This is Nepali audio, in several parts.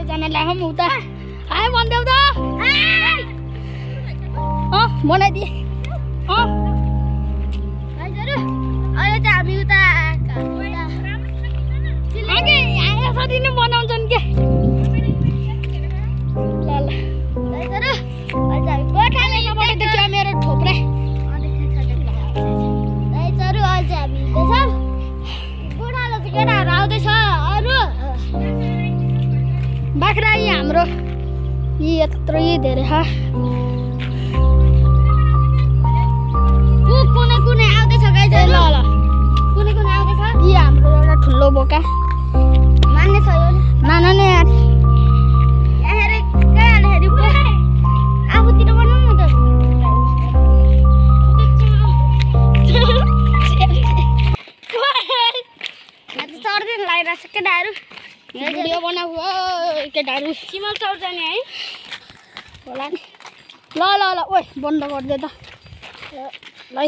जाने लाग्यो उता आयो भन्देऊ त बनाइदिए अहिले चाहिँ हामी उता यसरी नै बनाउँछन् के देखियो मेरो थोप्रा दाइजहरू अहिले चाहिँ हामी हिँड्दैछौँ गोठालो चाहिँ केटाहरू आउँदैछ अरू बाख्रा यी हाम्रो यी यत्रै धेरै छ कुनै कुनै आउँदैछ गाइजहरू ल कुनै कुनै आउँदैछ यी हाम्रो एउटा ठुलो बोका मान्ने छ यो मान्नु नि यार आफूतिर बनाउनु न त चढ्दैन लागिरहेको छ केटाहरू भिडियो बनाऊ केटाहरू सिमल चौर जाने है होला नि ल ल ल ओइ बन्द गरिदिए त ल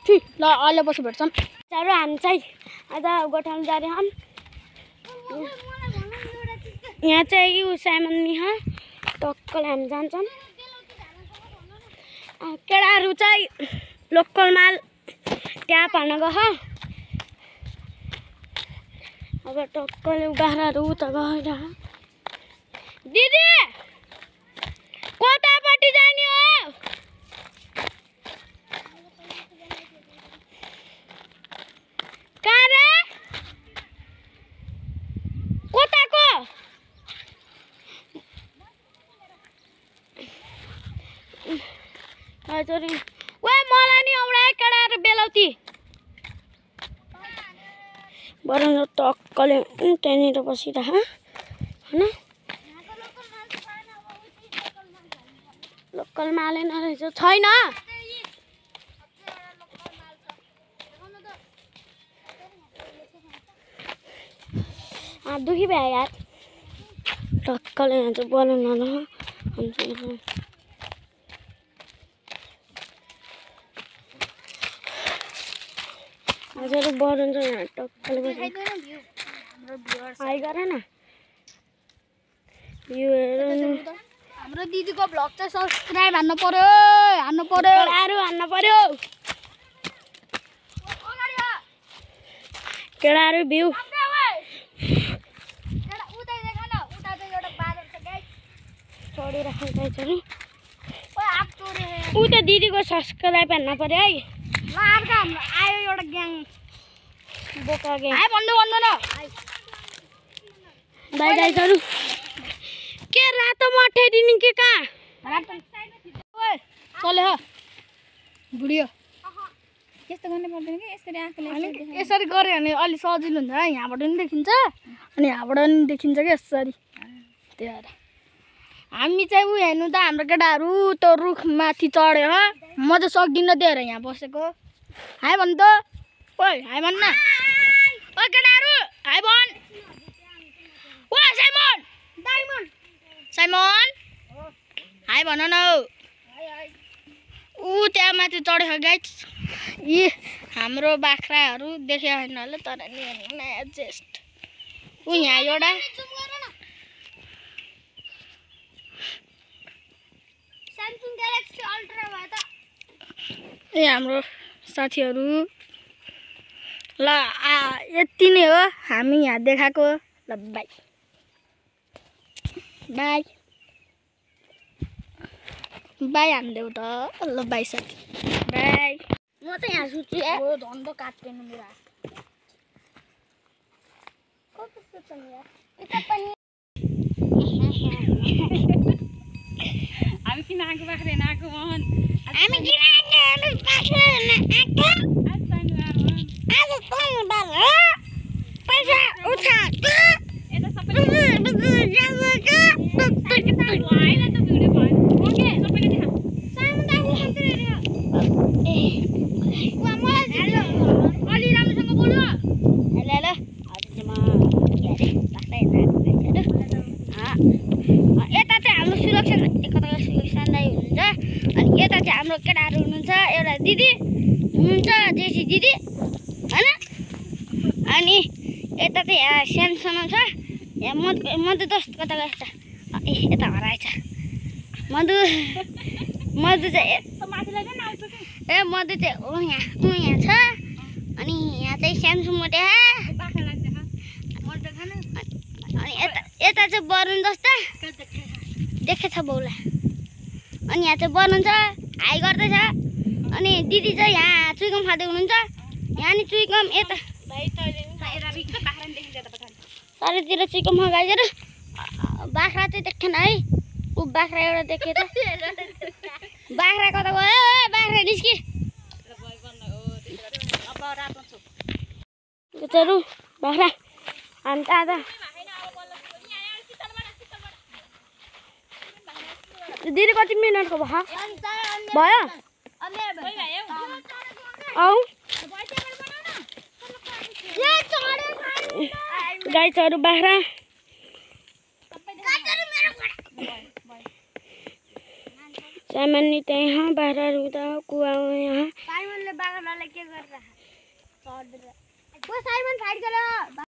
ठिक ल अहिले पछि भेट्छौँ चारो हामी चाहिँ आज गोठाउनु जा रहे हम यहाँ चाहिँ उ साइमन ह टक्कल हामी जान्छौँ केटाहरू चाहिँ लोकल माल ट्याप हाल्न गयो अब टक्कले गाह्राहरू उता गएर दिदी कतापट्टि जाने हो कहाँ रे कताको हजुर ओए मलाई नि एउटा केटाहरू बेलौती बरङ टक्कले त्यहाँनिर बसिरह होइन लोकल मालै नरहेछ छैन दुखी भयो यार टक्कले यहाँ चाहिँ बनाउन हजुर बनाउँछ यहाँ टक्कले हाई गर न भ्यू हेर्नु हाम्रो दिदीको भ्लग चाहिँ सब्सक्राइब हान्नु पर्यो हान्नु पर्यो केटाहरू भ्यू चढिराख्नु गाइजहरू उता दिदीको सब्सक्राइब हान्नु पर्यो है ल अर्को हाम्रो आयो एउटा ग्याङ बोका ग्याङ आयो भन्नु न भाइ गाइजहरू के रातो मठाइदिनु के कहाँ चले हो बुढियो यस्तो गर्नु पर्दैन कि यसरी आँखाले यसरी गऱ्यो भने अलि सजिलो हुन्छ यहाँबाट पनि देखिन्छ अनि यहाँबाट पनि देखिन्छ कि यसरी त्यही भएर हामी चाहिँ उ हेर्नु त हाम्रो केटाहरू त्यो रुखमाथि चढ्यो म चाहिँ सक्दिनँ त्यही भएर यहाँ बसेको हाई भन् त ओइ हाई भन् न ओ केटाहरू हाई भन् ओ साइमन साइमन हाई भन न ऊ त्यहाँ माथि चढेको गाइस यी हाम्रो बाख्राहरू देख्यो होइन होला तर नि नयाँ जेस्ट ऊ यहाँ एउटा ए हाम्रो साथीहरू ल यति नै हो हामी यहाँ देखाएको ल बाई बाई बाई हान्देऊ त ल बाई साथी बाई म त यहाँ सुत्छु धन्दा काट्दैन मेरो हामी किन आएको बाख्रा आएको मोहन हामी किन आएको बाख्रा आएको आज पाउनु बाख्रा पैसा उठा यता सबै होइन त भिडियो भयो ओके सबैले देखा सामु दाजु मात्रै हेर्यो वा मलाई अलि राम्रोसँग बोल्नु ल ल आज चाहिँ म के अरे बाख्रा हेर्न यता चाहिँ हाम्रो सुरक्षा एकताको सुरक्षा दाइ हुनुहुन्छ अनि यता चाहिँ हाम्रो केटाहरू हुनुहुन्छ एउटा दिदी हुनुहुन्छ जेसी दिदी हैन यता चाहिँ यहाँ सानो छ यहाँ मधु जस्तो कता गएछ यता हराएछ मधु चाहिँ ए मधु चाहिँ यहाँ छ अनि यहाँ चाहिँ सानो मोटे अनि यता चाहिँ बरुन जस्तो देखेछ बाउलाई अनि यहाँ चाहिँ बरुन छ हाई गर्दैछ अनि दिदी चाहिँ यहाँ चुइकम खाँदै हुनुहुन्छ यहाँ नि चुइकम यता चारैतिर चुइकम गाइजर बाख्रा चाहिँ देखेन है ऊ बाख्रा एउटा देखेछ बाख्रा कता गयो बाख्रा निस्कि बेचारू बाख्रा हामी त आज दिदी कति मिनटको भयो आऊ गाईहरू बाख्रा सामान्य त्यहाँ बाख्रा रुँदा कुवा यहाँ साइमनले बाख्रालाई के गरेर साइमन फाइट गर